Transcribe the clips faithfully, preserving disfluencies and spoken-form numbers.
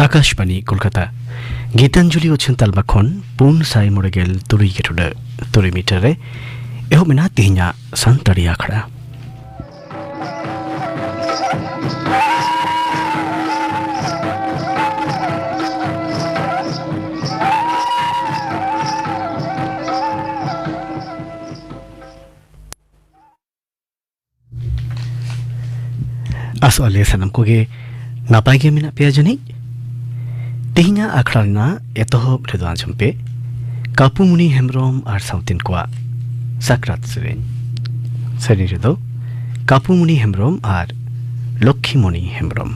ᱟᱠᱟᱥᱵᱟᱱᱤ ᱠᱳᱞᱠᱟᱛᱟ᱾ ᱜᱤᱛᱟᱧᱡᱚᱞᱤ ᱩᱪᱷᱟᱹᱱ ᱛᱟᱞᱢᱟ ᱠᱷᱚᱱ ᱯᱩᱱ ᱥᱟᱭ ᱢᱚᱬᱮ ᱜᱮᱞ ᱛᱩᱨᱩᱭ ᱜᱮ ᱴᱩᱰᱟᱹᱜ ᱛᱩᱨᱩᱭ ᱢᱤᱴᱟᱨ ᱨᱮ ᱮᱦᱚᱵ ᱮᱱᱟ ᱛᱮᱦᱮᱧᱟᱜ ᱥᱟᱱᱛᱟᱲᱤ ᱟᱠᱷᱲᱟ᱾ ᱟᱥᱚᱜ ᱟᱞᱮ ᱥᱟᱱᱟᱢ ᱠᱚᱜᱮ ᱱᱟᱯᱟᱭ ᱜᱮ ᱢᱮᱱᱟᱜ ᱯᱮᱭᱟ ᱡᱟᱹᱱᱤᱡ᱾ ᱛᱮᱦᱮᱧᱟᱜ ᱟᱠᱷᱲᱟ ᱨᱮᱱᱟᱜ ᱮᱛᱚᱦᱚᱵ ᱨᱮᱫᱚ ᱟᱸᱡᱚᱢ ᱯᱮ ᱠᱟᱯᱩᱢᱩᱱᱤ ᱦᱮᱢᱵᱨᱚᱢ ᱟᱨ ᱥᱟᱶᱛᱮᱱ ᱠᱚᱣᱟᱜ ᱥᱟᱠᱨᱟᱛ ᱥᱮᱨᱮᱧ᱾ ᱥᱮᱨᱮᱧ ᱨᱮᱫᱚ ᱠᱟᱯᱩᱢᱩᱱᱤ ᱦᱮᱢᱵᱨᱚᱢ ᱟᱨ ᱞᱚᱠᱠᱷᱤᱢᱚᱱᱤ ᱦᱮᱢᱵᱨᱚᱢ᱾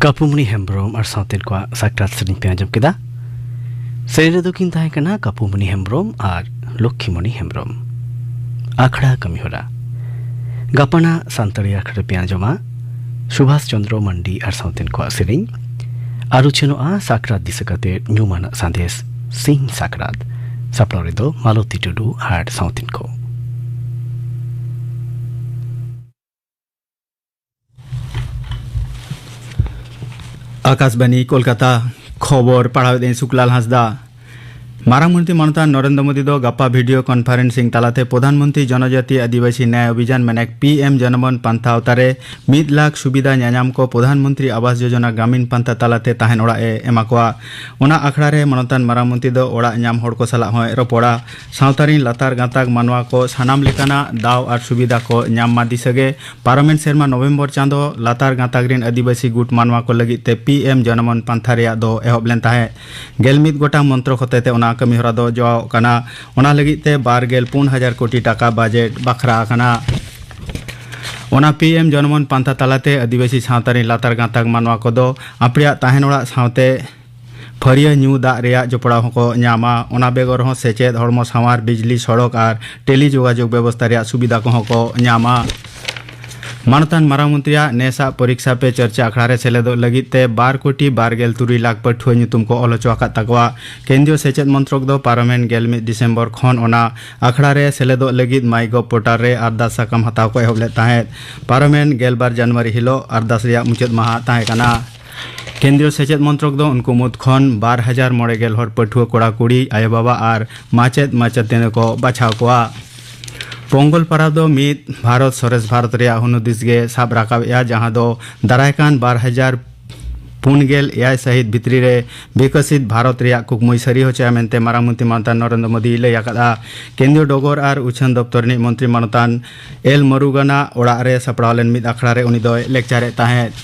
ᱠᱟᱯᱩᱢᱩᱱᱤ ᱦᱮᱢᱵᱽᱨᱚᱢ ᱟᱨ ᱥᱟᱶᱛᱮᱱ ᱠᱚᱣᱟᱜ ᱥᱟᱠᱨᱟᱛ ᱥᱮᱨᱮᱧ ᱯᱮ ᱟᱸᱡᱚᱢ ᱠᱮᱫᱟ᱾ ᱥᱮᱨᱮᱧ ᱨᱮᱫᱚ ᱠᱤᱱ ᱛᱟᱦᱮᱸ ᱠᱟᱱᱟ ᱠᱟᱯᱩᱢᱩᱱᱤ ᱦᱮᱢᱵᱽᱨᱚᱢ ᱟᱨ ᱞᱚᱠᱠᱷᱤᱢᱩᱱᱤ ᱦᱮᱢᱵᱽᱨᱚᱢ᱾ ᱟᱠᱷᱲᱟ ᱠᱟᱹᱢᱤᱦᱚᱨᱟ᱾ ᱜᱟᱯᱟᱱᱟᱜ ᱥᱟᱱᱛᱟᱲᱤ ᱟᱠᱷᱲᱟ ᱨᱮᱯᱮ ᱟᱸᱡᱚᱢᱟ ᱥᱩᱵᱷᱟᱥ ᱪᱚᱱᱫᱨᱚ ᱢᱟᱱᱰᱤ ᱟᱨ ᱥᱟᱶᱛᱮᱱ ᱠᱚᱣᱟᱜ ᱥᱮᱨᱮᱧ᱾ ᱟᱨ ᱩᱪᱷᱟᱹᱱᱚᱜᱼᱟ ᱥᱟᱠᱨᱟᱛ ᱫᱤᱥᱟᱹ ᱠᱟᱛᱮ ᱧᱩᱢᱟᱱᱟᱜ ᱥᱟᱸᱫᱮᱥ, ᱥᱤᱧ ᱥᱟᱠᱨᱟᱛ᱾ ᱥᱟᱯᱲᱟᱣ ᱨᱮᱫᱚ ᱢᱟᱞᱚᱛᱤ ᱴᱩᱰᱩ ᱟᱨ ᱥᱟᱶᱛᱮᱱ ᱠᱚ᱾ ᱟᱠᱟᱥᱵᱟᱱᱤ ᱠᱳᱞᱠᱟᱛᱟ, ᱠᱷᱚᱵᱚᱨ ᱯᱟᱲᱦᱟᱣᱮᱫᱟᱹᱧ ᱥᱩᱠᱞᱟᱞ ᱦᱟᱸᱥᱫᱟ᱾ ᱢᱟᱨᱟᱝ ᱢᱚᱱᱛᱨᱤ ᱢᱟᱱᱚᱛᱟᱱ ᱱᱚᱨᱮᱱᱫᱨᱚ ᱢᱳᱫᱤ ᱫᱚ ᱜᱟᱯᱟ video conferencing ᱛᱟᱞᱟᱛᱮ ᱯᱨᱚᱫᱷᱟᱱ ᱢᱚᱱᱛᱨᱤ ᱡᱚᱱᱚᱡᱟᱛᱤ ᱟᱹᱫᱤᱵᱟᱹᱥᱤ ᱱᱭᱟᱭ ᱚᱵᱷᱤᱡᱟᱱ ᱢᱮᱱᱮᱠ ᱯᱤ ᱮᱢ ᱡᱚᱱᱚᱢᱚᱱ ᱯᱟᱱᱛᱷᱟ ᱟᱣᱛᱟᱨᱮ ᱢᱤᱫ ᱞᱟᱠᱷ ᱥᱩᱵᱤᱫᱷᱟ ᱧᱟᱧᱟᱢ ᱠᱚ ᱯᱨᱚᱫᱷᱟᱱ ᱢᱚᱱᱛᱨᱤ ᱟᱵᱟᱥ ᱡᱳᱡᱚᱱᱟ ᱜᱨᱟᱢᱤᱱ ᱯᱟᱱᱛᱷᱟ ᱛᱟᱞᱟᱛᱮ ᱛᱟᱦᱮᱱ ᱚᱲᱟᱜ ᱮ ᱮᱢᱟ ᱠᱚᱣᱟ᱾ ᱚᱱᱟ ᱟᱠᱷᱲᱟ ᱨᱮ ᱢᱟᱱᱚᱛᱟᱱ ᱢᱟᱨᱟᱝ ᱢᱚᱱᱛᱨᱤ ᱫᱚ ᱚᱲᱟᱜ ᱧᱟᱢ ᱦᱚᱲ ᱠᱚ ᱥᱟᱞᱟᱜ ᱦᱚᱸᱭ ᱨᱚᱯᱚᱲᱟ᱾ ᱥᱟᱶᱛᱟ ᱨᱤᱱ ᱞᱟᱛᱟᱨ ᱜᱟᱸᱛᱟᱠ ᱢᱟᱱᱣᱟ ᱠᱚ ᱥᱟᱱᱟᱢ ᱞᱮᱠᱟᱱᱟᱜ ᱫᱟᱣ ᱟᱨ ᱥᱩᱵᱤᱫᱷᱟ ᱠᱚ ᱧᱟᱢ ᱢᱟ ᱫᱤᱥᱟᱹ ᱜᱮ᱾ ᱯᱟᱨᱚᱢᱮᱱ ᱥᱮᱨᱢᱟ ᱱᱚᱵᱷᱮᱢᱵᱚᱨ ᱪᱟᱸᱫᱚ ᱞᱟᱛᱟᱨ ᱜᱟᱸᱛᱟᱠ ᱨᱤᱱ ᱟᱹᱫᱤᱵᱟᱹᱥᱤ ᱜᱩᱴ ᱢᱟᱱᱣᱟ ᱠᱚ ᱞᱟᱹᱜᱤᱫ ᱛᱮ ᱯᱤ ᱮᱢ ᱡᱚᱱᱚᱢᱚᱱ ᱯᱟᱱᱛᱷᱟ ᱨᱮᱭᱟᱜ ᱫᱚ ᱮᱦᱚᱵ ᱞᱮᱱ ᱛᱟᱦᱮᱸᱫ᱾ ᱜᱮᱞ ᱢᱤᱫ ᱜᱚᱴᱟᱝ ᱢᱚᱱᱛᱨᱚᱠ ᱦᱚᱛᱮᱛᱮ ᱚᱱᱟ ᱠᱟᱹᱢᱤ ᱦᱚᱨᱟ ᱫᱚ ᱡᱚᱣᱟᱣᱜ ᱠᱟᱱᱟ᱾ ᱚᱱᱟ ᱞᱟᱹᱜᱤᱫ ᱛᱮ ᱵᱟᱨ ᱜᱮᱞ ᱯᱩᱱ ᱦᱟᱡᱟᱨ ᱠᱳᱴᱤ ᱴᱟᱠᱟ ᱵᱟᱡᱮᱴ ᱵᱟᱠᱷᱨᱟ ᱟᱠᱟᱱᱟ᱾ ᱚᱱᱟ ᱯᱤ ᱮᱢ ᱡᱚᱱᱚᱢᱚᱱ ᱯᱟᱱᱛᱷᱟ ᱛᱟᱞᱟᱛᱮ ᱟᱹᱫᱤᱵᱟᱹᱥᱤ ᱥᱟᱶᱛᱟ ᱨᱤᱱ ᱞᱟᱛᱟᱨ ᱜᱟᱸᱛᱟᱠ ᱢᱟᱱᱣᱟ ᱠᱚᱫᱚ ᱟᱯᱲᱮᱭᱟᱜ ᱛᱟᱦᱮᱱ ᱚᱲᱟᱜ ᱥᱟᱶᱛᱮ ᱯᱷᱟᱹᱨᱭᱟᱹ ᱧᱩ ᱫᱟᱜ ᱨᱮᱭᱟᱜ ᱡᱚᱯᱲᱟᱣ ᱦᱚᱸᱠᱚ ᱧᱟᱢᱟ᱾ ᱚᱱᱟ ᱵᱮᱜᱚᱨ ᱦᱚᱸ ᱥᱮᱪᱮᱫ, ᱦᱚᱲᱢᱚ ᱥᱟᱶᱟᱨ, ᱵᱤᱡᱽᱞᱤ, ᱥᱚᱲᱚᱠ ᱟᱨ ᱴᱮᱞᱤ ᱡᱳᱜᱟᱡᱳᱜᱽ ᱵᱮᱵᱚᱥᱛᱟ ᱨᱮᱭᱟᱜ ᱥᱩᱵᱤᱫᱷᱟ ᱠᱚᱦᱚᱸ ᱠᱚ ᱧᱟᱢᱟ᱾ ᱢᱟᱱᱚᱛᱟᱱ ᱢᱟᱨᱟᱝ ᱢᱚᱱᱛᱨᱤᱭᱟᱜ ᱱᱮᱥᱟᱜ ᱯᱚᱨᱤᱠᱥᱟ ᱯᱮ ᱪᱚᱨᱪᱟ ᱟᱠᱷᱲᱟ ᱨᱮ ᱥᱮᱞᱮᱫᱚᱜ ᱞᱟᱹᱜᱤᱫ ᱛᱮ ᱵᱟᱨ ᱠᱳᱴᱤ ᱵᱟᱨ ᱜᱮᱞ ᱛᱩᱨᱩᱭ ᱞᱟᱠᱷ ᱯᱟᱹᱴᱷᱩᱣᱟᱹ ᱧᱩᱛᱩᱢ ᱠᱚ ᱚᱞ ᱦᱚᱪᱚ ᱟᱠᱟᱫ ᱛᱟᱠᱚᱣᱟ᱾ ᱠᱮᱱᱫᱨᱤᱭᱚ ᱥᱮᱪᱮᱫ ᱢᱚᱱᱛᱨᱚᱠ ᱫᱚ ᱯᱟᱨᱚᱢᱮᱱ ᱜᱮᱞ ᱢᱤᱫ ᱰᱤᱥᱮᱢᱵᱚᱨ ᱠᱷᱚᱱ ᱚᱱᱟ ᱟᱠᱷᱲᱟ ᱨᱮ ᱥᱮᱞᱮᱫᱚᱜ ᱞᱟᱹᱜᱤᱫ MyGov ᱯᱳᱨᱴᱟᱞ ᱨᱮ ᱟᱨᱫᱟᱥ ᱥᱟᱠᱟᱢ ᱦᱟᱛᱟᱣ ᱠᱚ ᱮᱦᱚᱵ ᱞᱮᱫ ᱛᱟᱦᱮᱸᱫ᱾ ᱯᱟᱨᱚᱢᱮᱱ ᱜᱮᱞ ᱵᱟᱨ ᱡᱟᱱᱩᱣᱟᱨᱤ ᱦᱤᱞᱳᱜ ᱟᱨᱫᱟᱥ ᱨᱮᱭᱟᱜ ᱢᱩᱪᱟᱹᱫ ᱢᱟᱦᱟ ᱛᱟᱦᱮᱸ ᱠᱟᱱᱟ᱾ ᱠᱮᱱᱫᱨᱤᱭᱚ ᱥᱮᱪᱮᱫ ᱢᱚᱱᱛᱨᱚᱠ ᱫᱚ ᱩᱱᱠᱩ ᱢᱩᱫᱽ ᱠᱷᱚᱱ ᱵᱟᱨ ᱦᱟᱡᱟᱨ ᱢᱚᱬᱮ ᱜᱮᱞ ᱦᱚᱲ ᱯᱟᱹᱴᱷᱩᱣᱟᱹ ᱠᱚᱲᱟ ᱠᱩᱲᱤ, ᱟᱭᱳ ᱵᱟᱵᱟ ᱟᱨ ᱢᱟᱪᱮᱫ ᱢᱟᱪᱮᱛᱟᱹᱱᱤ ᱠᱚ ᱵᱟᱪᱷᱟᱣ ᱠᱚᱣᱟ᱾ ᱯᱚᱝᱜᱚᱞ ᱯᱟᱨᱟᱵᱽ ᱫᱚ ᱢᱤᱫ ᱵᱷᱟᱨᱚᱛ ᱥᱚᱨᱮᱥ ᱵᱷᱟᱨᱚᱛ ᱨᱮᱭᱟᱜ ᱦᱩᱱᱩᱫᱤᱥ ᱜᱮ ᱥᱟᱵ ᱨᱟᱠᱟᱵ ᱮᱫᱼᱟ, ᱡᱟᱦᱟᱸ ᱫᱚ ᱫᱟᱨᱟᱭ ᱠᱟᱱ ᱵᱟᱨ ᱦᱟᱡᱟᱨ ᱯᱩᱱ ᱜᱮᱞ ᱮᱭᱟᱭ ᱥᱟᱹᱦᱤᱛ ᱵᱷᱤᱛᱨᱤ ᱨᱮ ᱵᱤᱠᱚᱥᱤᱛ ᱵᱷᱟᱨᱚᱛ ᱨᱮᱭᱟᱜ ᱠᱩᱠᱢᱩᱭ ᱥᱟᱹᱨᱤ ᱦᱚᱪᱚᱭᱟ ᱢᱮᱱᱛᱮ ᱢᱟᱨᱟᱝ ᱢᱚᱱᱛᱨᱤ ᱢᱟᱱᱚᱛᱟᱱ ᱱᱚᱨᱮᱱᱫᱨᱚ ᱢᱳᱫᱤᱭ ᱞᱟᱹᱭ ᱟᱠᱟᱫᱼᱟ᱾ ᱠᱮᱱᱫᱨᱤᱭᱚ ᱰᱚᱜᱚᱨ ᱟᱨ ᱩᱪᱷᱟᱹᱱ ᱫᱚᱯᱛᱚᱨ ᱨᱤᱱᱤᱡ ᱢᱚᱱᱛᱨᱤ ᱢᱟᱱᱚᱛᱟᱱ ᱮᱞ ᱢᱟᱨᱩᱜᱟᱱᱟᱜ ᱚᱲᱟᱜ ᱨᱮ ᱥᱟᱯᱲᱟᱣ ᱞᱮᱱ ᱢᱤᱫ ᱟᱠᱷᱲᱟ ᱨᱮ ᱩᱱᱤ ᱫᱚᱭ ᱞᱮᱠᱪᱟᱨᱮᱫ ᱛᱟᱦᱮᱸᱫ᱾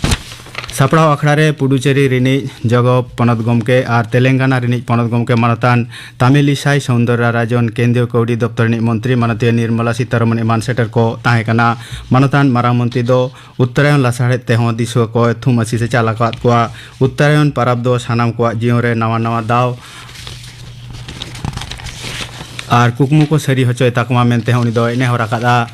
ᱥᱟᱯᱲᱟᱣ ᱟᱠᱷᱲᱟ ᱨᱮ ᱯᱩᱰᱩᱪᱮᱨᱤ ᱨᱤᱱᱤᱡ ᱡᱚᱜᱚ ᱯᱚᱱᱚᱛ ᱜᱚᱢᱠᱮ ᱟᱨ ᱛᱮᱞᱮᱝᱜᱟᱱᱟ ᱨᱤᱱᱤᱡ ᱯᱚᱱᱚᱛ ᱜᱚᱢᱠᱮ ᱢᱟᱱᱚᱛᱟᱱ ᱛᱟᱢᱤᱞᱤᱥᱟᱭ ᱥᱚᱣᱱᱫᱚᱨᱨᱟ ᱨᱟᱡᱚᱱ, ᱠᱮᱱᱫᱨᱤᱭᱚ ᱠᱟᱹᱣᱰᱤ ᱫᱚᱯᱛᱚᱨ ᱨᱤᱱᱤᱡ ᱢᱚᱱᱛᱨᱤ ᱢᱟᱱᱚᱛᱤᱭᱟᱹ ᱱᱤᱨᱢᱚᱞᱟ ᱥᱤᱛᱟᱨᱚᱢᱚᱱ ᱮᱢᱟᱱ ᱥᱮᱴᱮᱨ ᱠᱚ ᱛᱟᱦᱮᱸ ᱠᱟᱱᱟ᱾ ᱢᱟᱱᱚᱛᱟᱱ ᱢᱟᱨᱟᱝ ᱢᱚᱱᱛᱨᱤ ᱫᱚ ᱩᱛᱛᱚᱨᱟᱭᱚᱱ ᱞᱟᱥᱟᱲᱦᱮᱫ ᱛᱮᱦᱚᱸ ᱫᱤᱥᱩᱣᱟᱹ ᱠᱚᱭ ᱛᱷᱩᱢ ᱟᱹᱥᱤᱥ ᱮ ᱪᱟᱞ ᱟᱠᱟᱫ ᱠᱚᱣᱟ᱾ ᱩᱛᱛᱚᱨᱟᱭᱚᱱ ᱯᱟᱨᱟᱵᱽ ᱫᱚ ᱥᱟᱱᱟᱢ ᱠᱚᱣᱟᱜ ᱡᱤᱭᱚᱱ ᱨᱮ ᱱᱟᱣᱟ ᱱᱟᱣᱟ ᱫᱟᱣ ᱟᱨ ᱠᱩᱠᱢᱩ ᱠᱚ ᱥᱟᱹᱨᱤ ᱦᱚᱪᱚᱭ ᱛᱟᱠᱚᱢᱟ ᱢᱮᱱᱛᱮ ᱦᱚᱸ ᱩᱱᱤ ᱫᱚᱭ ᱱᱮᱦᱚᱨ ᱟᱠᱟᱫᱼᱟ᱾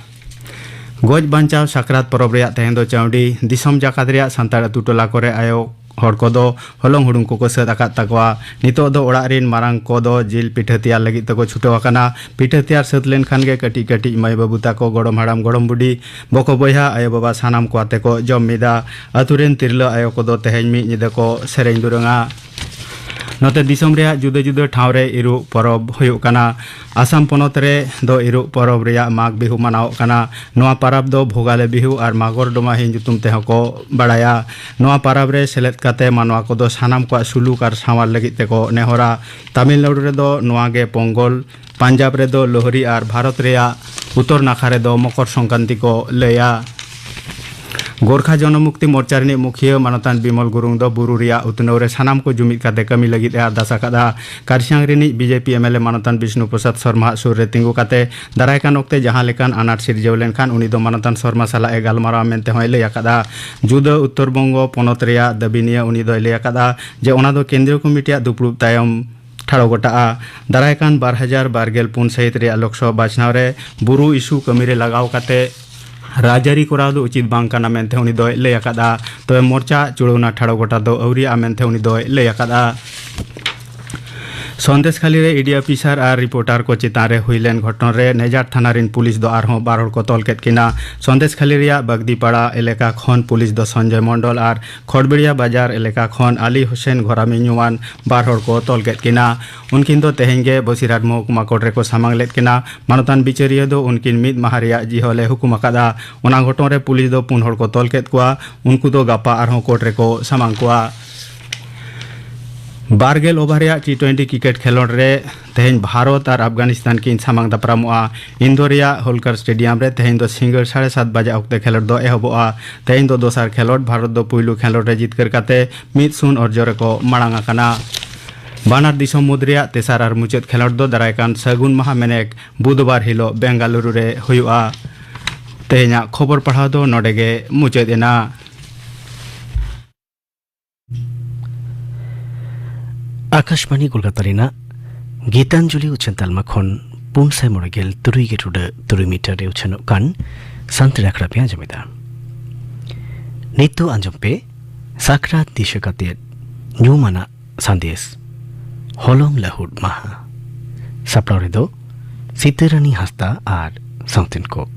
ᱜᱚᱡ ᱵᱟᱧᱪᱟᱣ ᱥᱟᱠᱨᱟᱛ ᱯᱚᱨᱚᱵᱽ ᱨᱮᱭᱟᱜ ᱛᱮᱦᱮᱧ ᱫᱚ ᱪᱟᱹᱣᱰᱤ ᱫᱤᱥᱚᱢ ᱡᱟᱠᱟᱛ ᱨᱮᱭᱟᱜ ᱥᱟᱱᱛᱟᱲ ᱟᱹᱛᱩ ᱴᱚᱞᱟ ᱠᱚᱨᱮ ᱟᱭᱳ ᱦᱚᱲ ᱠᱚᱫᱚ ᱦᱚᱞᱚᱝ ᱦᱩᱲᱩᱝ ᱠᱚᱠᱚ ᱥᱟᱹᱛ ᱟᱠᱟᱫ ᱛᱟᱠᱚᱣᱟ᱾ ᱱᱤᱛᱚᱜ ᱫᱚ ᱚᱲᱟᱜ ᱨᱤᱱ ᱢᱟᱨᱟᱝ ᱠᱚᱫᱚ ᱡᱤᱞ ᱯᱤᱴᱷᱟᱹ ᱛᱮᱭᱟᱨ ᱞᱟᱹᱜᱤᱫ ᱛᱮᱠᱚ ᱪᱷᱩᱴᱟᱹᱣ ᱟᱠᱟᱱᱟ᱾ ᱯᱤᱴᱷᱟᱹ ᱛᱮᱭᱟᱨ ᱥᱟᱹᱛ ᱞᱮᱱᱠᱷᱟᱱ ᱜᱮ ᱠᱟᱹᱴᱤᱡ ᱠᱟᱹᱴᱤᱡ ᱢᱟᱹᱭ ᱵᱟᱹᱵᱩ ᱛᱟᱠᱚ, ᱜᱚᱲᱚᱢ ᱦᱟᱲᱟᱢ ᱜᱚᱲᱚᱢ ᱵᱩᱰᱷᱤ, ᱵᱚᱠᱚ ᱵᱚᱭᱦᱟ, ᱟᱭᱳ ᱵᱟᱵᱟ ᱥᱟᱱᱟᱢ ᱠᱚ ᱟᱛᱮ ᱠᱚ ᱡᱚᱢ ᱢᱤᱫᱟ᱾ ᱟᱹᱛᱩ ᱨᱤᱱ ᱛᱤᱨᱞᱟᱹ ᱟᱭᱳ ᱠᱚᱫᱚ ᱛᱮᱦᱮᱧ ᱢᱤᱫ ᱧᱤᱫᱟᱹ ᱠᱚ ᱥᱮᱨᱮᱧ ᱫᱩᱨᱟᱹᱝᱟ᱾ ᱱᱚᱛᱮ ᱫᱤᱥᱚᱢ ᱨᱮᱭᱟᱜ ᱡᱩᱫᱟᱹ ᱡᱩᱫᱟᱹ ᱴᱷᱟᱶ ᱨᱮ ᱤᱨᱩᱜ ᱯᱚᱨᱚᱵᱽ ᱦᱩᱭᱩᱜ ᱠᱟᱱᱟ᱾ ᱟᱥᱟᱢ ᱯᱚᱱᱚᱛ ᱨᱮ ᱫᱚ ᱤᱨᱩᱜ ᱯᱚᱨᱚᱵᱽ ᱨᱮᱭᱟᱜ ᱢᱟᱜᱽ ᱵᱤᱦᱩ ᱢᱟᱱᱟᱣᱚᱜ ᱠᱟᱱᱟ᱾ ᱱᱚᱣᱟ ᱯᱟᱨᱟᱵᱽ ᱫᱚ ᱵᱷᱳᱜᱟᱞᱮ ᱵᱤᱦᱩ ᱟᱨ ᱢᱟᱜᱚᱨ ᱰᱚᱢᱟᱦᱤ ᱧᱩᱛᱩᱢ ᱛᱮᱦᱚᱸ ᱠᱚ ᱵᱟᱲᱟᱭᱟ᱾ ᱱᱚᱣᱟ ᱯᱟᱨᱟᱵᱽ ᱨᱮ ᱥᱮᱞᱮᱫ ᱠᱟᱛᱮ ᱢᱟᱱᱣᱟ ᱠᱚᱫᱚ ᱥᱟᱱᱟᱢ ᱠᱚᱣᱟᱜ ᱥᱩᱞᱩᱠ ᱟᱨ ᱥᱟᱶᱟᱨ ᱞᱟᱹᱜᱤᱫ ᱛᱮᱠᱚ ᱱᱮᱦᱚᱨᱟ᱾ ᱛᱟᱢᱤᱞᱱᱟᱲᱩ ᱨᱮᱫᱚ ᱱᱚᱣᱟ ᱜᱮ ᱯᱚᱝᱜᱚᱞ, ᱯᱟᱧᱡᱟᱵᱽ ᱨᱮᱫᱚ ᱞᱳᱦᱨᱤ ᱟᱨ ᱵᱷᱟᱨᱚᱛ ᱨᱮᱭᱟᱜ ᱩᱛᱛᱚᱨ ᱱᱟᱠᱷᱟ ᱨᱮᱫᱚ ᱢᱚᱠᱚᱨ ᱥᱚᱝᱠᱨᱟᱱᱛᱤ ᱠᱚ ᱞᱟᱹᱭᱟ᱾ ᱜᱳᱨᱠᱷᱟ ᱡᱚᱱᱚᱢᱩᱠᱛᱤ ᱢᱳᱨᱪᱟ ᱨᱤᱱᱤᱡ ᱢᱩᱠᱷᱤᱭᱟᱹ ᱢᱟᱱᱚᱛᱟᱱ ᱵᱤᱢᱚᱞ ᱜᱩᱨᱩᱝ ᱫᱚ ᱵᱩᱨᱩ ᱨᱮᱭᱟᱜ ᱩᱛᱱᱟᱹᱣ ᱨᱮ ᱥᱟᱱᱟᱢ ᱠᱚ ᱡᱩᱢᱤᱫ ᱠᱟᱛᱮ ᱠᱟᱹᱢᱤ ᱞᱟᱹᱜᱤᱫ ᱮ ᱟᱨᱫᱟᱥ ᱟᱠᱟᱫᱼᱟ᱾ ᱠᱟᱨᱥᱤᱭᱟᱝ ᱨᱤᱱᱤᱡ ᱵᱤᱡᱮᱯᱤ ᱮᱢᱮᱞᱮ ᱢᱟᱱᱚᱛᱟᱱ ᱵᱤᱥᱱᱩ ᱯᱨᱚᱥᱟᱫᱽ ᱥᱚᱨᱢᱟ ᱟᱜ ᱥᱩᱨ ᱨᱮ ᱛᱤᱸᱜᱩ ᱠᱟᱛᱮ ᱫᱟᱨᱟᱭ ᱠᱟᱱ ᱚᱠᱛᱮ ᱡᱟᱦᱟᱸ ᱞᱮᱠᱟᱱ ᱟᱱᱟᱴ ᱥᱤᱨᱡᱟᱹᱣ ᱞᱮᱱᱠᱷᱟᱱ ᱩᱱᱤ ᱫᱚ ᱢᱟᱱᱚᱛᱟᱱ ᱥᱚᱨᱢᱟ ᱥᱟᱞᱟᱜ ᱮ ᱜᱟᱞᱢᱟᱨᱟᱣᱟ ᱢᱮᱱᱛᱮ ᱦᱚᱸᱭ ᱞᱟᱹᱭ ᱟᱠᱟᱫᱼᱟ᱾ ᱡᱩᱫᱟᱹ ᱩᱛᱛᱚᱨ ᱵᱚᱝᱜᱚ ᱯᱚᱱᱚᱛ ᱨᱮᱭᱟᱜ ᱫᱟᱹᱵᱤ ᱱᱤᱭᱟᱹ ᱩᱱᱤ ᱫᱚᱭ ᱞᱟᱹᱭ ᱟᱠᱟᱫᱼᱟ ᱡᱮ ᱚᱱᱟ ᱫᱚ ᱠᱮᱱᱫᱨᱤᱭᱚ ᱠᱚᱢᱤᱴᱤᱭᱟᱜ ᱫᱩᱯᱲᱩᱵ ᱛᱟᱭᱚᱢ ᱴᱷᱟᱲᱚ ᱜᱚᱴᱟᱜᱼᱟ᱾ ᱫᱟᱨᱟᱭ ᱠᱟᱱ ᱵᱟᱨ ᱦᱟᱡᱟᱨ ᱵᱟᱨ ᱜᱮᱞ ᱯᱩᱱ ᱥᱟᱹᱦᱤᱛ ᱨᱮᱭᱟᱜ ᱞᱳᱠᱥᱚᱵᱷᱟ ᱵᱟᱪᱷᱱᱟᱣ ᱨᱮ ᱵᱩᱨᱩ ᱤᱥᱩ ᱠᱟᱹᱢᱤ ᱨᱮ ᱞᱟᱜᱟᱣ ᱠᱟᱛᱮ ᱨᱟᱡᱽᱟᱹᱨᱤ ᱠᱚᱨᱟᱣ ᱫᱚ ᱩᱪᱤᱛ ᱵᱟᱝ ᱠᱟᱱᱟ ᱢᱮᱱᱛᱮ ᱩᱱᱤ ᱫᱚᱭ ᱞᱟᱹᱭ ᱟᱠᱟᱫᱼᱟ᱾ ᱛᱚᱵᱮ ᱢᱳᱨᱪᱟ ᱪᱩᱲᱟᱹᱣᱱᱟ ᱴᱷᱟᱲᱚ ᱜᱚᱴᱟ ᱫᱚ ᱟᱹᱣᱨᱤᱭᱟᱜᱼᱟ ᱢᱮᱱᱛᱮ ᱩᱱᱤ ᱫᱚᱭ ᱞᱟᱹᱭ ᱟᱠᱟᱫᱼᱟ᱾ ᱥᱚᱱᱫᱮᱥᱠᱷᱟᱞᱤ ᱨᱮ ᱤᱰᱤ ᱚᱯᱷᱤᱥᱟᱨ ᱟᱨ ᱨᱤᱯᱳᱨᱴᱟᱨ ᱠᱚ ᱪᱮᱛᱟᱱ ᱨᱮ ᱦᱩᱭ ᱞᱮᱱ ᱜᱷᱚᱴᱚᱱ ᱨᱮ ᱱᱮᱡᱟᱨ ᱛᱷᱟᱱᱟ ᱨᱤᱱ ᱯᱩᱞᱤᱥ ᱫᱚ ᱟᱨᱦᱚᱸ ᱵᱟᱨ ᱦᱚᱲ ᱠᱚ ᱛᱚᱞ ᱠᱮᱫ ᱠᱤᱱᱟ᱾ ᱥᱚᱱᱫᱮᱥᱠᱷᱟᱞᱤ ᱨᱮᱭᱟᱜ ᱵᱟᱜᱫᱤᱯᱟᱲᱟ ᱮᱞᱟᱠᱟ ᱠᱷᱚᱱ ᱯᱩᱞᱤᱥ ᱫᱚ ᱥᱚᱧᱡᱚᱭ ᱢᱚᱱᱰᱚᱞ ᱟᱨ ᱠᱷᱚᱲᱵᱮᱲᱤᱭᱟ ᱵᱟᱡᱟᱨ ᱮᱞᱟᱠᱟ ᱠᱷᱚᱱ ᱟᱞᱤ ᱦᱩᱥᱮᱱ ᱜᱷᱚᱨᱟᱢᱤ ᱧᱩᱢᱟᱱ ᱵᱟᱨ ᱦᱚᱲ ᱠᱚ ᱛᱚᱞ ᱠᱮᱫ ᱠᱤᱱᱟ᱾ ᱩᱱᱠᱤᱱ ᱫᱚ ᱛᱮᱦᱮᱧ ᱜᱮ ᱵᱚᱥᱤᱨᱦᱟᱴ ᱢᱚᱦᱠᱩᱢᱟ ᱠᱳᱨᱴ ᱨᱮᱠᱚ ᱥᱟᱢᱟᱝ ᱞᱮᱫ ᱠᱤᱱᱟ᱾ ᱢᱟᱱᱚᱛᱟᱱ ᱵᱤᱪᱟᱹᱨᱤᱭᱟᱹ ᱫᱚ ᱩᱱᱠᱤᱱ ᱢᱤᱫ ᱢᱟᱦᱟ ᱨᱮᱭᱟᱜ ᱡᱤᱦᱚᱞ ᱮ ᱦᱩᱠᱩᱢ ᱟᱠᱟᱫᱼᱟ᱾ ᱚᱱᱟ ᱜᱷᱚᱴᱚᱱ ᱨᱮ ᱯᱩᱞᱤᱥ ᱫᱚ ᱯᱩᱱ ᱦᱚᱲ ᱠᱚ ᱛᱚᱞ ᱠᱮᱫ ᱠᱚᱣᱟ᱾ ᱩᱱᱠᱩ ᱫᱚ ᱜᱟᱯᱟ ᱟᱨᱦᱚᱸ ᱠᱳᱨᱴ ᱨᱮᱠᱚ ᱥᱟᱢᱟᱝ ᱠᱚᱣᱟ᱾ ᱵᱟᱨ ᱜᱮᱞ ᱳᱵᱷᱟᱨ ᱨᱮᱭᱟᱜ ᱴᱤ ᱴᱩᱭᱮᱱᱴᱤ ᱠᱨᱤᱠᱮᱴ ᱠᱷᱮᱞᱳᱰ ᱨᱮ ᱛᱮᱦᱮᱧ ᱵᱷᱟᱨᱚᱛ ᱟᱨ ᱟᱯᱷᱜᱟᱱᱤᱥᱛᱟᱱ ᱠᱤᱱ ᱥᱟᱢᱟᱝ ᱫᱟᱯᱨᱟᱢᱚᱜᱼᱟ᱾ ᱤᱱᱫᱳᱨ ᱨᱮᱭᱟᱜ ᱦᱳᱞᱠᱟᱨ ᱥᱴᱮᱰᱤᱭᱟᱢ ᱨᱮ ᱛᱮᱦᱮᱧ ᱫᱚ ᱥᱤᱸᱜᱟᱹᱲ ᱥᱟᱲᱮ ᱥᱟᱛ ᱵᱟᱡᱟᱜ ᱚᱠᱛᱮ ᱠᱷᱮᱞᱳᱰ ᱫᱚ ᱮᱦᱚᱵᱚᱜᱼᱟ᱾ ᱛᱮᱦᱮᱧ ᱫᱚ ᱫᱚᱥᱟᱨ ᱠᱷᱮᱞᱳᱰ, ᱵᱷᱟᱨᱚᱛ ᱫᱚ ᱯᱩᱭᱞᱩ ᱠᱷᱮᱞᱳᱰ ᱨᱮ ᱡᱤᱛᱠᱟᱹᱨ ᱠᱟᱛᱮ ᱢᱤᱫ ᱥᱩᱱ ᱚᱨᱡᱚ ᱨᱮᱠᱚ ᱢᱟᱲᱟᱝ ᱟᱠᱟᱱᱟ᱾ ᱵᱟᱱᱟᱨ ᱫᱤᱥᱚᱢ ᱢᱩᱫᱽ ᱨᱮᱭᱟᱜ ᱛᱮᱥᱟᱨ ᱟᱨ ᱢᱩᱪᱟᱹᱫ ᱠᱷᱮᱞᱳᱰ ᱫᱚ ᱫᱟᱨᱟᱭ ᱠᱟᱱ ᱥᱟᱹᱜᱩᱱ ᱢᱟᱦᱟ ᱢᱮᱱᱮᱠ ᱵᱩᱫᱷᱵᱟᱨ ᱦᱤᱞᱳᱜ ᱵᱮᱝᱜᱟᱞᱩᱨᱩ ᱨᱮ ᱦᱩᱭᱩᱜᱼᱟ᱾ ᱛᱮᱦᱮᱧᱟᱜ ᱠᱷᱚᱵᱚᱨ ᱯᱟᱲᱦᱟᱣ ᱫᱚ ᱱᱚᱰᱮ ᱜᱮ ᱢᱩᱪᱟᱹᱫ ᱮᱱᱟ᱾ ᱟᱠᱟᱥᱵᱟᱬᱤ ᱠᱳᱞᱠᱟᱛᱟ ᱨᱮᱱᱟᱜ ᱜᱤᱛᱟᱧᱡᱚᱞᱤ ᱩᱪᱷᱟᱹᱱ ᱛᱟᱞᱢᱟ ᱠᱷᱚᱱ ᱯᱩᱱ ᱥᱟᱭ ᱢᱚᱬᱮ ᱜᱮᱞ ᱛᱩᱨᱩᱭ ᱜᱮ ᱴᱩᱰᱟᱹᱜ ᱛᱩᱨᱩᱭ ᱢᱤᱴᱟᱨ ᱨᱮ ᱩᱪᱷᱟᱹᱱᱚᱜ ᱠᱟᱱ ᱥᱟᱱᱛᱟᱲᱤ ᱟᱠᱷᱲᱟ ᱯᱮ ᱟᱸᱡᱚᱢᱮᱫᱟ᱾ ᱱᱤᱛᱚᱜ ᱟᱸᱡᱚᱢ ᱯᱮ ᱥᱟᱠᱨᱟᱛ ᱫᱤᱥᱟᱹ ᱠᱟᱛᱮ ᱧᱩᱢᱟᱱᱟᱜ ᱥᱟᱸᱫᱮᱥ, ᱦᱚᱞᱚᱝ ᱞᱟᱹᱦᱩᱫ ᱢᱟᱦᱟ᱾ ᱥᱟᱯᱲᱟᱣ ᱨᱮᱫᱚ ᱥᱤᱛᱟᱹᱨᱟᱹᱱᱤ ᱦᱟᱸᱥᱫᱟ ᱟᱨ ᱥᱟᱶᱛᱮᱱ ᱠᱚ᱾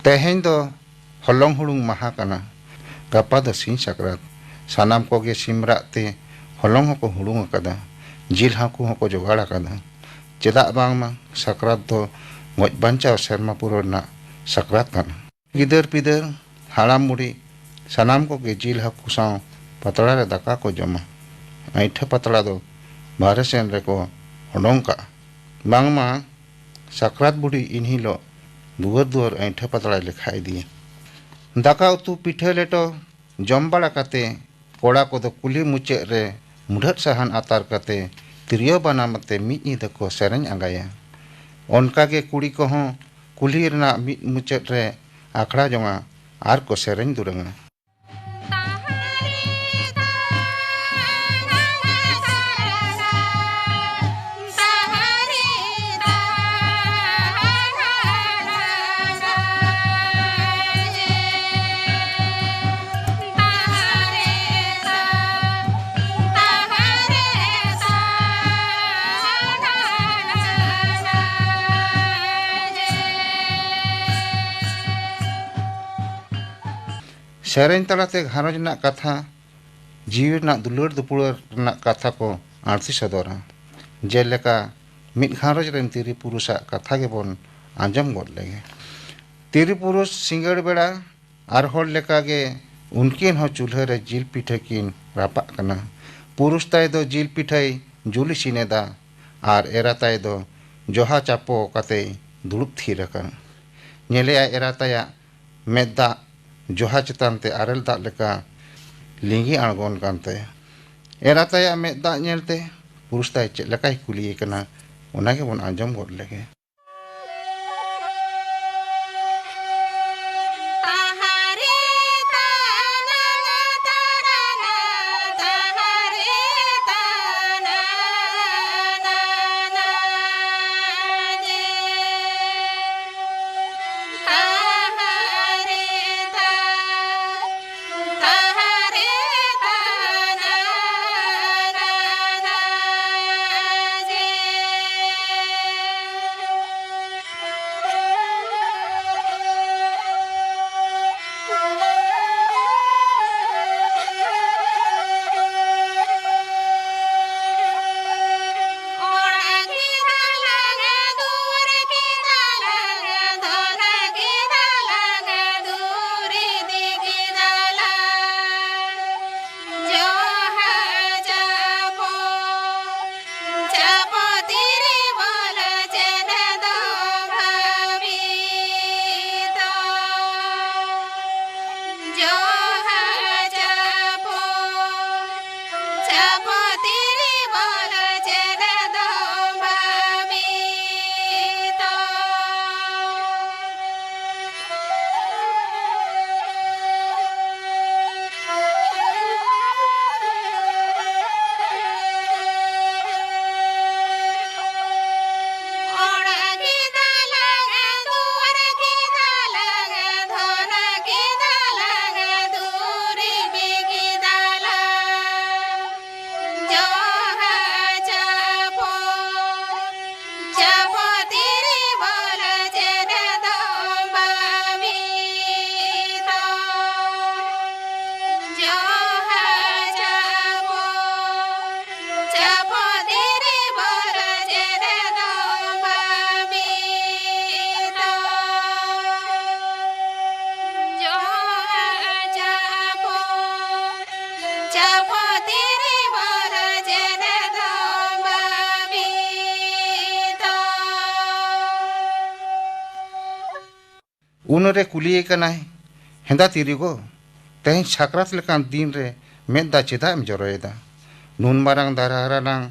ᱛᱮᱦᱮᱧ ᱫᱚ ᱦᱚᱞᱚᱝ ᱦᱩᱲᱩᱝ ᱢᱟᱦᱟ ᱠᱟᱱᱟ᱾ ᱜᱟᱯᱟ ᱫᱚ ᱥᱤᱧ ᱥᱟᱠᱨᱟᱛ᱾ ᱥᱟᱱᱟᱢ ᱠᱚᱜᱮ ᱥᱤᱢ ᱨᱟᱜ ᱛᱮ ᱦᱚᱞᱚᱝ ᱦᱚᱸᱠᱚ ᱦᱩᱲᱩᱝ ᱟᱠᱟᱫᱟ, ᱡᱤᱞ ᱦᱟᱹᱠᱩ ᱦᱚᱸᱠᱚ ᱡᱚᱜᱟᱲ ᱟᱠᱟᱫᱟ᱾ ᱪᱮᱫᱟᱜ ᱵᱟᱝᱢᱟ ᱥᱟᱠᱨᱟᱛ ᱫᱚ ᱜᱚᱡ ᱵᱟᱧᱪᱟᱣ ᱥᱮᱨᱢᱟ ᱯᱩᱨᱟᱹᱣ ᱨᱮᱱᱟᱜ ᱥᱟᱠᱨᱟᱛ ᱠᱟᱱᱟ᱾ ᱜᱤᱫᱟᱹᱨ ᱯᱤᱫᱟᱹᱨ, ᱦᱟᱲᱟᱢ ᱵᱩᱲᱦᱤ, ᱥᱟᱱᱟᱢ ᱠᱚᱜᱮ ᱡᱤᱞ ᱦᱟᱹᱠᱩ ᱥᱟᱶ ᱯᱟᱛᱲᱟ ᱨᱮ ᱫᱟᱠᱟ ᱠᱚ ᱡᱚᱢᱟ᱾ ᱟᱹᱭᱴᱷᱟᱹ ᱯᱟᱛᱲᱟ ᱫᱚ ᱵᱟᱦᱨᱮ ᱥᱮᱱ ᱨᱮᱠᱚ ᱚᱰᱚᱝ ᱠᱟᱜᱼᱟ᱾ ᱵᱟᱝᱢᱟ ᱥᱟᱠᱨᱟᱛ ᱵᱩᱰᱷᱤ ᱤᱱ ᱦᱤᱞᱳᱜ ᱫᱩᱣᱟᱹᱨ ᱫᱩᱣᱟᱹᱨ ᱟᱹᱭᱴᱷᱟᱹ ᱯᱟᱛᱲᱟᱭ ᱞᱮᱠᱷᱟ ᱤᱫᱤᱭᱟ᱾ ᱫᱟᱠᱟ ᱩᱛᱩ ᱯᱤᱴᱷᱟᱹ ᱞᱮᱴᱚ ᱡᱚᱢ ᱵᱟᱲᱟ ᱠᱟᱛᱮ ᱠᱚᱲᱟ ᱠᱚᱫᱚ ᱠᱩᱞᱦᱤ ᱢᱩᱪᱟᱹᱫ ᱨᱮ ᱢᱩᱰᱷᱟᱹᱫ ᱥᱟᱦᱟᱱ ᱟᱛᱟᱨ ᱠᱟᱛᱮ ᱛᱤᱨᱭᱳ ᱵᱟᱱᱟᱢ ᱟᱛᱮ ᱢᱤᱫ ᱧᱤᱫᱟᱹ ᱠᱚ ᱥᱮᱨᱮᱧ ᱟᱸᱜᱟᱭᱟ᱾ ᱚᱱᱠᱟᱜᱮ ᱠᱩᱲᱤ ᱠᱚᱦᱚᱸ ᱠᱩᱞᱦᱤ ᱨᱮᱱᱟᱜ ᱢᱤᱫ ᱢᱩᱪᱟᱹᱫ ᱨᱮ ᱟᱠᱷᱲᱟ ᱡᱚᱝᱟ ᱟᱨ ᱠᱚ ᱥᱮᱨᱮᱧ ᱫᱩᱨᱟᱹᱝᱟ᱾ ᱥᱮᱨᱮᱧ ᱛᱟᱞᱟᱛᱮ ᱜᱷᱟᱨᱚᱸᱡᱽ ᱨᱮᱱᱟᱜ ᱠᱟᱛᱷᱟ, ᱡᱤᱣᱤ ᱨᱮᱱᱟᱜ ᱫᱩᱞᱟᱹᱲ ᱫᱩᱯᱩᱞᱟᱹᱲ ᱨᱮᱱᱟᱜ ᱠᱟᱛᱷᱟ ᱠᱚ ᱟᱹᱲᱛᱤ ᱥᱚᱫᱚᱨᱟ᱾ ᱡᱮᱞᱮᱠᱟ, ᱢᱤᱫ ᱜᱷᱟᱨᱚᱸᱡᱽ ᱨᱮᱱ ᱛᱤᱨᱤ ᱯᱩᱨᱩᱥᱟᱜ ᱠᱟᱛᱷᱟ ᱜᱮᱵᱚᱱ ᱟᱸᱡᱚᱢ ᱜᱚᱫ ᱞᱮᱜᱮ᱾ ᱛᱤᱨᱤ ᱯᱩᱨᱩᱥ ᱥᱤᱸᱜᱟᱹᱲ ᱵᱮᱲᱟ ᱟᱨ ᱦᱚᱲ ᱞᱮᱠᱟᱜᱮ ᱩᱱᱠᱤᱱ ᱦᱚᱸ ᱪᱩᱞᱦᱟᱹ ᱨᱮ ᱡᱤᱞ ᱯᱤᱴᱷᱟᱹ ᱠᱤᱱ ᱨᱟᱯᱟᱜ ᱠᱟᱱᱟ᱾ ᱯᱩᱨᱩᱥ ᱛᱟᱭ ᱫᱚ ᱡᱤᱞ ᱯᱤᱴᱷᱟᱹᱭ ᱡᱩᱞ ᱤᱥᱤᱱ ᱮᱫᱟ ᱟᱨ ᱮᱨᱟ ᱛᱟᱭ ᱫᱚ ᱡᱚᱦᱟ ᱪᱟᱯᱚ ᱠᱟᱛᱮᱭ ᱫᱩᱲᱩᱵ ᱛᱷᱤᱨ ᱟᱠᱟᱱᱟ᱾ ᱧᱮᱞᱮᱭᱟᱭ ᱮᱨᱟ ᱛᱟᱭᱟᱜ ᱢᱮᱫ ᱫᱟᱜ ᱡᱚᱦᱟ ᱪᱮᱛᱟᱱ ᱛᱮ ᱟᱨᱮᱞ ᱫᱟᱜ ᱞᱮᱠᱟ ᱞᱤᱸᱜᱤ ᱟᱬᱜᱚᱱ ᱠᱟᱱ ᱛᱟᱭᱟ᱾ ᱮᱨᱟ ᱛᱟᱭᱟᱜ ᱢᱮᱫ ᱫᱟᱜ ᱧᱮᱞᱛᱮ ᱯᱩᱨᱩᱥ ᱛᱟᱭ ᱪᱮᱫ ᱞᱮᱠᱟᱭ ᱠᱩᱞᱤᱭᱮ ᱠᱟᱱᱟ, ᱚᱱᱟ ᱜᱮᱵᱚᱱ ᱟᱸᱡᱚᱢ ᱜᱚᱫ ᱞᱮᱜᱮ᱾ ᱩᱱᱨᱮ ᱠᱩᱞᱤᱭᱮ ᱠᱟᱱᱟᱭ, "ᱦᱮᱸᱫᱟ ᱛᱤᱨᱤ ᱜᱚ, ᱛᱮᱦᱮᱧ ᱥᱟᱠᱨᱟᱛ ᱞᱮᱠᱟᱱ ᱫᱤᱱ ᱨᱮ ᱢᱮᱫ ᱫᱟᱜ ᱪᱮᱫᱟᱜ ᱮᱢ ᱡᱚᱨᱚᱭᱮᱫᱟ? ᱱᱩᱱ ᱢᱟᱨᱟᱝ ᱫᱟᱨᱟ ᱦᱟᱨᱟ ᱞᱟᱝ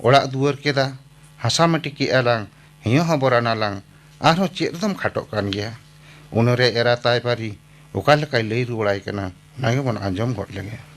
ᱚᱲᱟᱜ ᱫᱩᱣᱟᱹᱨ ᱠᱮᱫᱟ, ᱦᱟᱥᱟ ᱢᱟᱹᱴᱤ ᱠᱮᱜᱼᱟ ᱞᱟᱝ, ᱦᱮᱸᱭᱚ ᱦᱚᱵᱚᱨ ᱟᱱᱟ ᱞᱟᱝ, ᱟᱨᱦᱚᱸ ᱪᱮᱫ ᱨᱮᱫᱚᱢ ᱠᱷᱟᱴᱚᱜ ᱠᱟᱱ ᱜᱮᱭᱟ?" ᱩᱱᱨᱮ ᱮᱨᱟ ᱛᱟᱭ ᱯᱟᱹᱨᱤ ᱚᱠᱟ ᱞᱮᱠᱟᱭ ᱞᱟᱹᱭ ᱨᱩᱣᱟᱹᱲᱟᱭ ᱠᱟᱱᱟ, ᱚᱱᱟ ᱜᱮᱵᱚᱱ ᱟᱸᱡᱚᱢ ᱜᱚᱫ ᱞᱮᱜᱮ᱾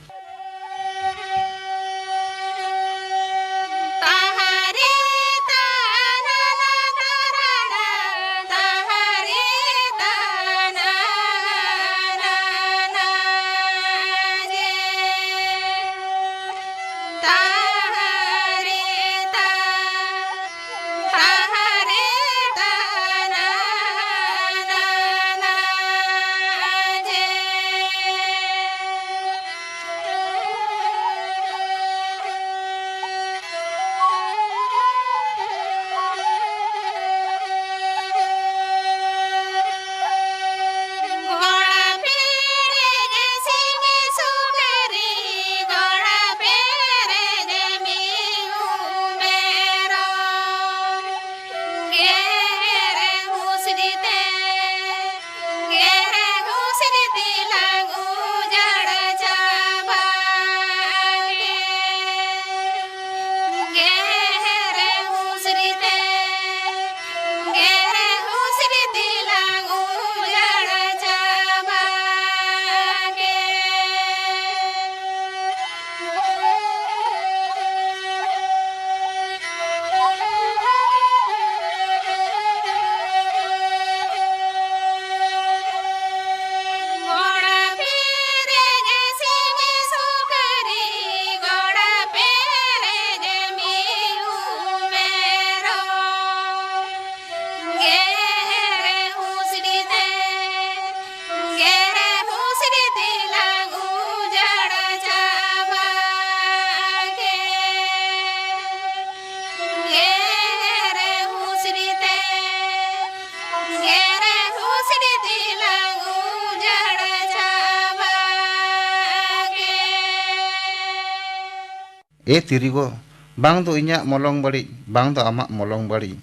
ᱮ ᱛᱤᱨᱤᱜᱚ, ᱵᱟᱝ ᱫᱚ ᱤᱧᱟᱹᱜ ᱢᱚᱞᱚᱝ ᱵᱟᱹᱲᱤᱡ, ᱵᱟᱝ ᱫᱚ ᱟᱢᱟᱜ ᱢᱚᱞᱚᱝ ᱵᱟᱹᱲᱤᱡ᱾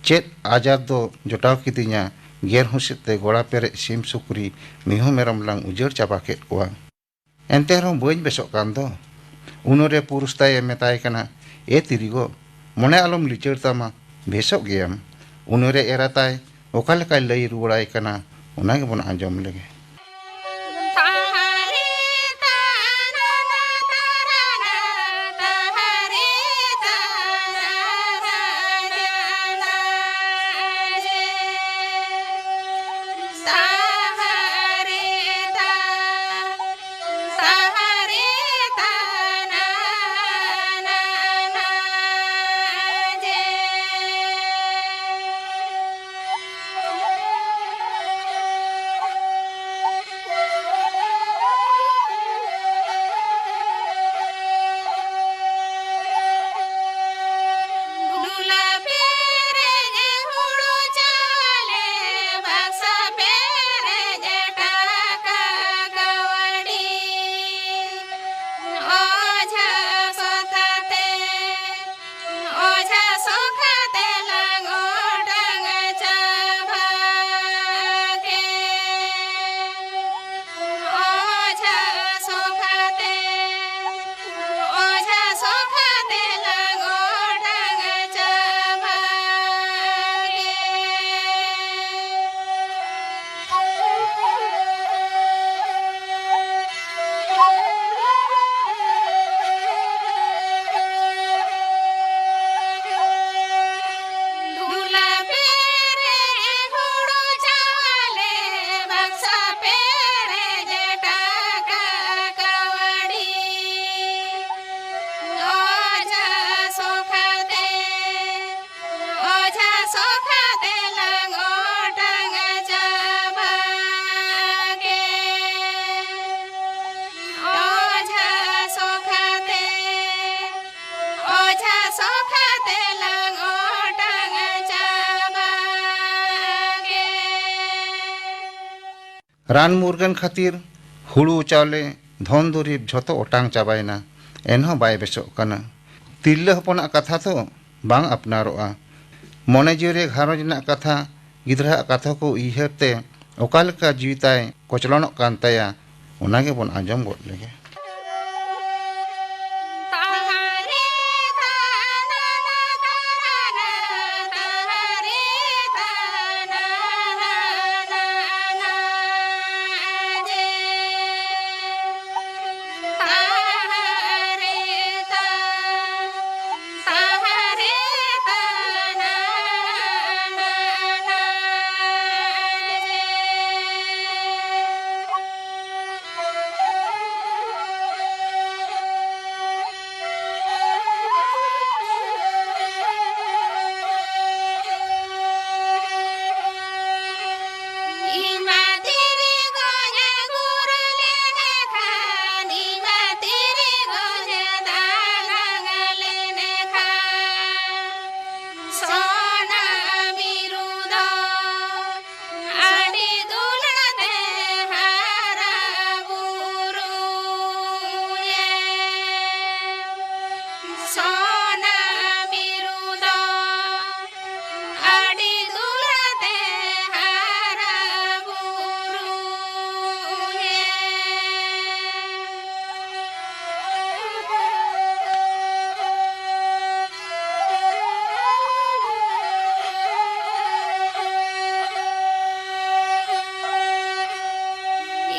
ᱪᱮᱫ ᱟᱡᱟᱨ ᱫᱚ ᱡᱚᱴᱟᱣ ᱠᱤᱫᱤᱧᱟ, ᱜᱮᱨ ᱦᱩᱸᱥᱮᱫ ᱛᱮ ᱜᱚᱲᱟ ᱯᱮᱨᱮᱡ ᱥᱤᱢ ᱥᱩᱠᱨᱤ ᱢᱤᱦᱩ ᱢᱮᱨᱚᱢ ᱞᱟᱝ ᱩᱡᱟᱹᱲ ᱪᱟᱵᱟ ᱠᱮᱫ ᱠᱚᱣᱟ᱾ ᱮᱱᱛᱮ ᱨᱮᱦᱚᱸ ᱵᱟᱹᱧ ᱵᱮᱥᱚᱜ ᱠᱟᱱ ᱫᱚ᱾ ᱩᱱᱨᱮ ᱯᱩᱨᱩᱥ ᱛᱟᱭ ᱢᱮᱛᱟᱭ ᱠᱟᱱᱟ, ᱮ ᱛᱤᱨᱤᱜᱚ, ᱢᱚᱱᱮ ᱟᱞᱚᱢ ᱞᱤᱪᱟᱹᱲ ᱛᱟᱢᱟ, ᱵᱮᱥᱚᱜ ᱜᱮᱭᱟᱢ᱾ ᱩᱱᱨᱮ ᱮᱨᱟ ᱛᱟᱭ ᱚᱠᱟ ᱞᱮᱠᱟᱭ ᱞᱟᱹᱭ ᱨᱩᱣᱟᱹᱲᱟᱭ ᱠᱟᱱᱟ, ᱚᱱᱟ ᱜᱮᱵᱚᱱ ᱟᱸᱡᱚᱢ ᱞᱮᱜᱮ᱾ ᱨᱟᱱ ᱢᱩᱨᱜᱟᱹᱱ ᱠᱷᱟᱹᱛᱤᱨ ᱦᱩᱲᱩ ᱪᱟᱣᱞᱮ, ᱫᱷᱚᱱ ᱫᱩᱨᱤᱵᱽ ᱡᱷᱚᱛᱚ ᱚᱴᱟᱝ ᱪᱟᱵᱟᱭᱮᱱᱟ᱾ ᱮᱱᱦᱚᱸ ᱵᱟᱭ ᱵᱮᱥᱚᱜ ᱠᱟᱱᱟ᱾ ᱛᱤᱨᱞᱟᱹ ᱦᱚᱯᱚᱱᱟᱜ ᱠᱟᱛᱷᱟ ᱛᱚ ᱵᱟᱝ ᱟᱯᱱᱟᱨᱚᱜᱼᱟ᱾ ᱢᱚᱱᱮ ᱡᱤᱣᱤ ᱨᱮ ᱜᱷᱟᱨᱚᱸᱡᱽ ᱨᱮᱱᱟᱜ ᱠᱟᱛᱷᱟ, ᱜᱤᱫᱽᱨᱟᱹᱣᱟᱜ ᱠᱟᱛᱷᱟ ᱠᱚ ᱩᱭᱦᱟᱹᱨ ᱛᱮ ᱚᱠᱟ ᱞᱮᱠᱟ ᱡᱤᱣᱤ ᱛᱟᱭ ᱠᱚᱪᱞᱚᱱᱚᱜ ᱠᱟᱱ ᱛᱟᱭᱟ, ᱚᱱᱟ ᱜᱮᱵᱚᱱ ᱟᱸᱡᱚᱢ ᱜᱚᱫ ᱞᱮᱜᱮ᱾ ᱥᱚᱱᱟ ᱢᱤᱨᱩ ᱫᱚ ᱟᱹᱰᱤ ᱫᱩᱞᱟᱹᱲ ᱛᱮ ᱦᱟᱨᱟ ᱵᱩᱨᱩᱭᱮ᱾ ᱥᱚᱱᱟ ᱢᱤᱨᱩ ᱫᱚ ᱟᱹᱰᱤ ᱫᱩᱞᱟᱹᱲ ᱛᱮ ᱦᱟᱨᱟ ᱵᱩᱨᱩᱭᱮ᱾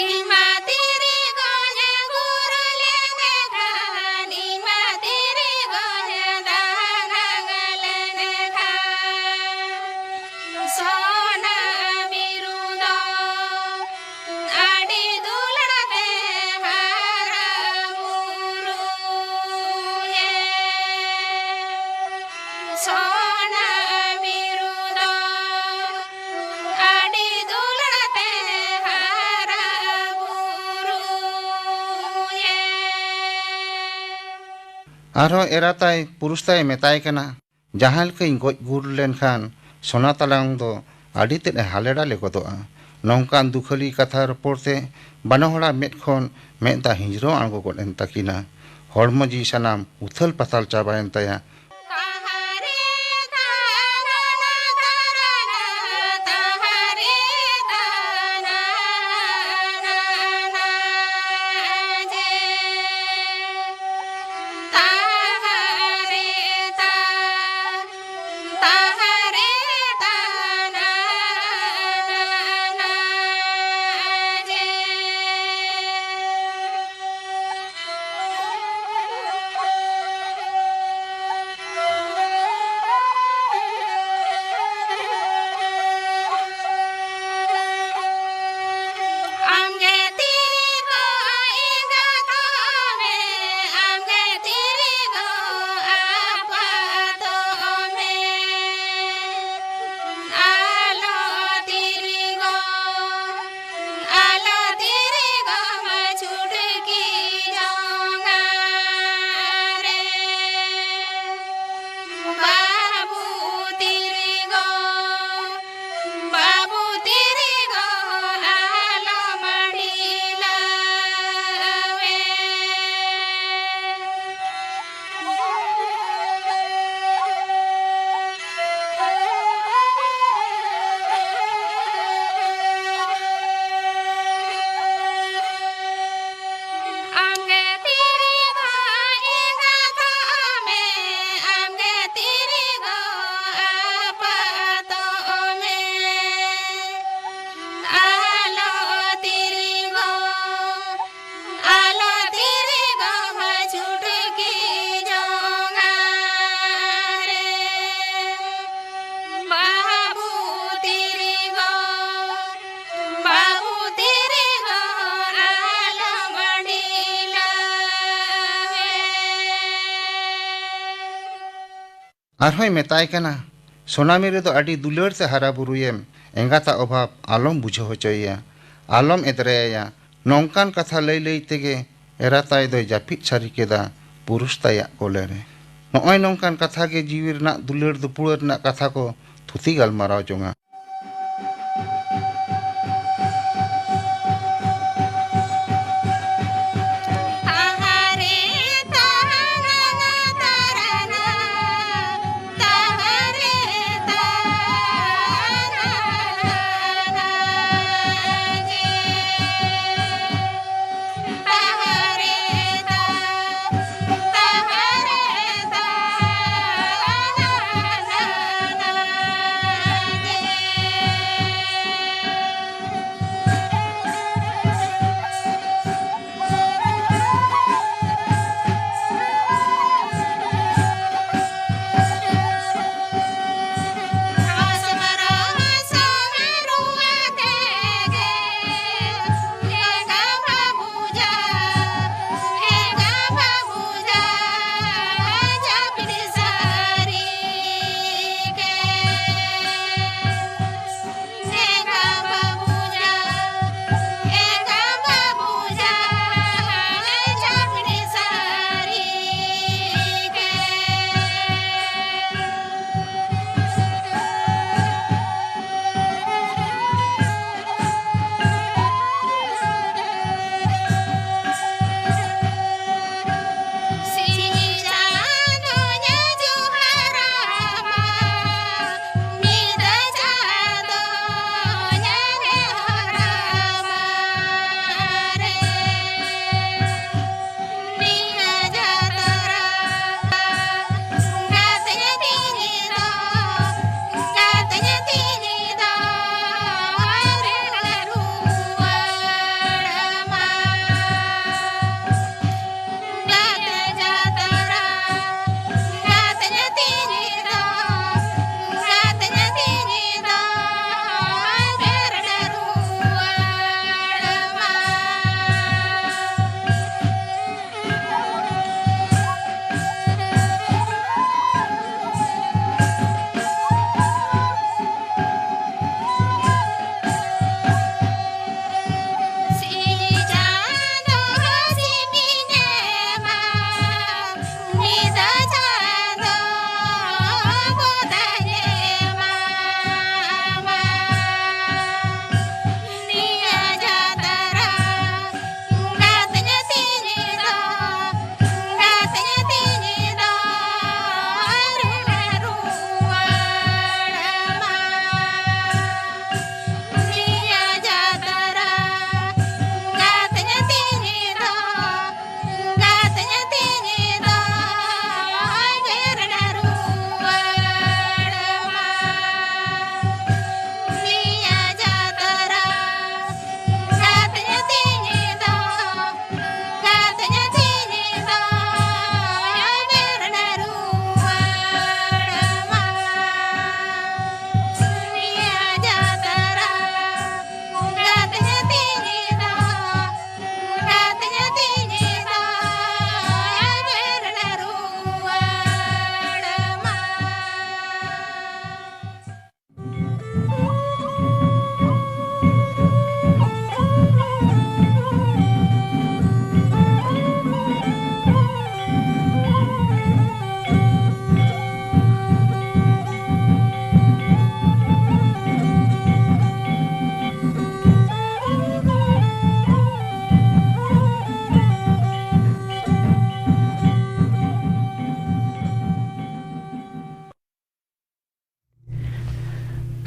ᱤᱧ ᱢᱟ ᱛᱤᱨᱤ ᱜᱚᱡ ᱜᱩᱨ ᱞᱮᱱ ᱠᱷᱟᱱ, ᱤᱧ ᱢᱟ ᱛᱤᱨᱤ ᱜᱚᱡ ᱫᱟᱱᱟᱝ ᱞᱮᱱ ᱠᱷᱟᱱ, ᱥᱚᱱᱟ ᱢᱤᱨᱩ ᱫᱚ ᱟᱹᱰᱤ ᱫᱩᱞᱟᱹᱲ ᱛᱮ ᱦᱟᱨᱟ ᱵᱩᱨᱩᱭᱮ᱾ ᱥᱚᱱᱟ ᱢᱤᱨᱩ ᱫᱚ ᱟᱹᱰᱤ ᱫᱩᱞᱟᱹᱲ ᱛᱮ ᱦᱟᱨᱟ ᱵᱩᱨᱩᱭᱮ᱾ ᱟᱨᱦᱚᱸ ᱮᱨᱟ ᱛᱟᱭ, ᱯᱩᱨᱩᱥ ᱛᱟᱭ ᱢᱮᱛᱟᱭ ᱠᱟᱱᱟ, ᱡᱟᱦᱟᱸ ᱞᱮᱠᱟᱧ ᱜᱚᱡ ᱜᱩᱨ ᱞᱮᱱᱠᱷᱟᱱ ᱥᱚᱱᱟ ᱛᱟᱞᱟᱝ ᱫᱚ ᱟᱹᱰᱤ ᱛᱮᱫ ᱮ ᱦᱟᱞᱮ ᱰᱟᱞᱮ ᱜᱚᱫᱚᱜᱼᱟ᱾ ᱱᱚᱝᱠᱟᱱ ᱫᱩᱠᱷᱟᱹᱞᱤ ᱠᱟᱛᱷᱟ ᱨᱚᱯᱚᱲ ᱛᱮ ᱵᱟᱱᱟ ᱦᱚᱲᱟᱜ ᱢᱮᱫ ᱠᱷᱚᱱ ᱢᱮᱫ ᱫᱟᱜ ᱦᱤᱸᱡᱽᱨᱟᱹᱣ ᱟᱬᱜᱚ ᱜᱚᱫ ᱮᱱ ᱛᱟᱹᱠᱤᱱᱟ᱾ ᱦᱚᱲᱢᱚ ᱡᱤᱣᱤ ᱥᱟᱱᱟᱢ ᱩᱛᱷᱟᱹᱞ ᱯᱟᱛᱟᱞ ᱪᱟᱵᱟᱭᱮᱱ ᱛᱟᱭᱟ᱾ ᱟᱨᱦᱚᱸᱭ ᱢᱮᱛᱟᱭ ᱠᱟᱱᱟ, ᱥᱳᱱᱟᱢᱤ ᱨᱮᱫᱚ ᱟᱹᱰᱤ ᱫᱩᱞᱟᱹᱲ ᱛᱮ ᱦᱟᱨᱟ ᱵᱩᱨᱩᱭᱮᱢ, ᱮᱸᱜᱟᱛᱟᱜ ᱚᱵᱷᱟᱵᱽ ᱟᱞᱚᱢ ᱵᱩᱡᱷᱟᱹᱣ ᱦᱚᱪᱚᱭᱮᱭᱟ, ᱟᱞᱚᱢ ᱮᱫᱽᱨᱮᱭᱟᱭᱟ᱾ ᱱᱚᱝᱠᱟᱱ ᱠᱟᱛᱷᱟ ᱞᱟᱹᱭ ᱞᱟᱹᱭ ᱛᱮᱜᱮ ᱮᱨᱟ ᱛᱟᱭ ᱫᱚᱭ ᱡᱟᱹᱯᱤᱫ ᱥᱟᱹᱨᱤ ᱠᱮᱫᱟ ᱯᱩᱨᱩᱥ ᱛᱟᱭᱟᱜ ᱠᱚᱞᱮ ᱨᱮ᱾ ᱱᱚᱜᱼᱚᱭ ᱱᱚᱝᱠᱟᱱ ᱠᱟᱛᱷᱟ ᱜᱮ ᱡᱤᱣᱤ ᱨᱮᱱᱟᱜ ᱫᱩᱞᱟᱹᱲ ᱫᱩᱯᱩᱲᱟᱹ ᱨᱮᱱᱟᱜ ᱠᱟᱛᱷᱟ ᱠᱚ ᱛᱷᱩᱛᱤ ᱜᱟᱞᱢᱟᱨᱟᱣ ᱡᱚᱝᱟ᱾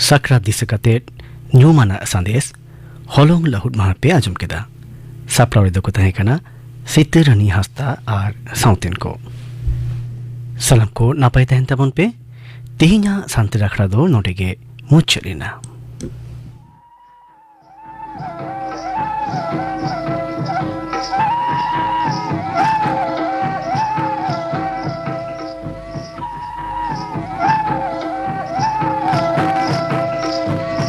ᱥᱟᱠᱨᱟᱛ ᱫᱤᱥᱟᱹ ᱠᱟᱛᱮ ᱧᱩᱢᱟᱱᱟᱜ ᱥᱟᱸᱫᱮᱥ ᱦᱚᱞᱚᱝ ᱞᱟᱹᱦᱩᱫ ᱢᱟᱦᱟ ᱯᱮ ᱟᱸᱡᱚᱢ ᱠᱮᱫᱟ᱾ ᱥᱟᱯᱲᱟᱣ ᱨᱮᱫᱚ ᱠᱚ ᱛᱟᱦᱮᱸ ᱠᱟᱱᱟ ᱥᱤᱛᱟᱹ ᱨᱟᱱᱤ ᱦᱟᱸᱥᱫᱟ ᱟᱨ ᱥᱟᱶᱛᱮᱱ ᱠᱚ᱾ ᱥᱟᱱᱟᱢ ᱠᱚ ᱱᱟᱯᱟᱭ ᱛᱟᱦᱮᱱ ᱛᱟᱵᱚᱱ ᱯᱮ᱾ ᱛᱮᱦᱮᱧᱟᱜ ᱥᱟᱱᱛᱟᱲ ᱟᱠᱷᱲᱟ ᱫᱚ ᱱᱚᱰᱮ ᱜᱮ ᱢᱩᱪᱟᱹᱫ ᱮᱱᱟ᱾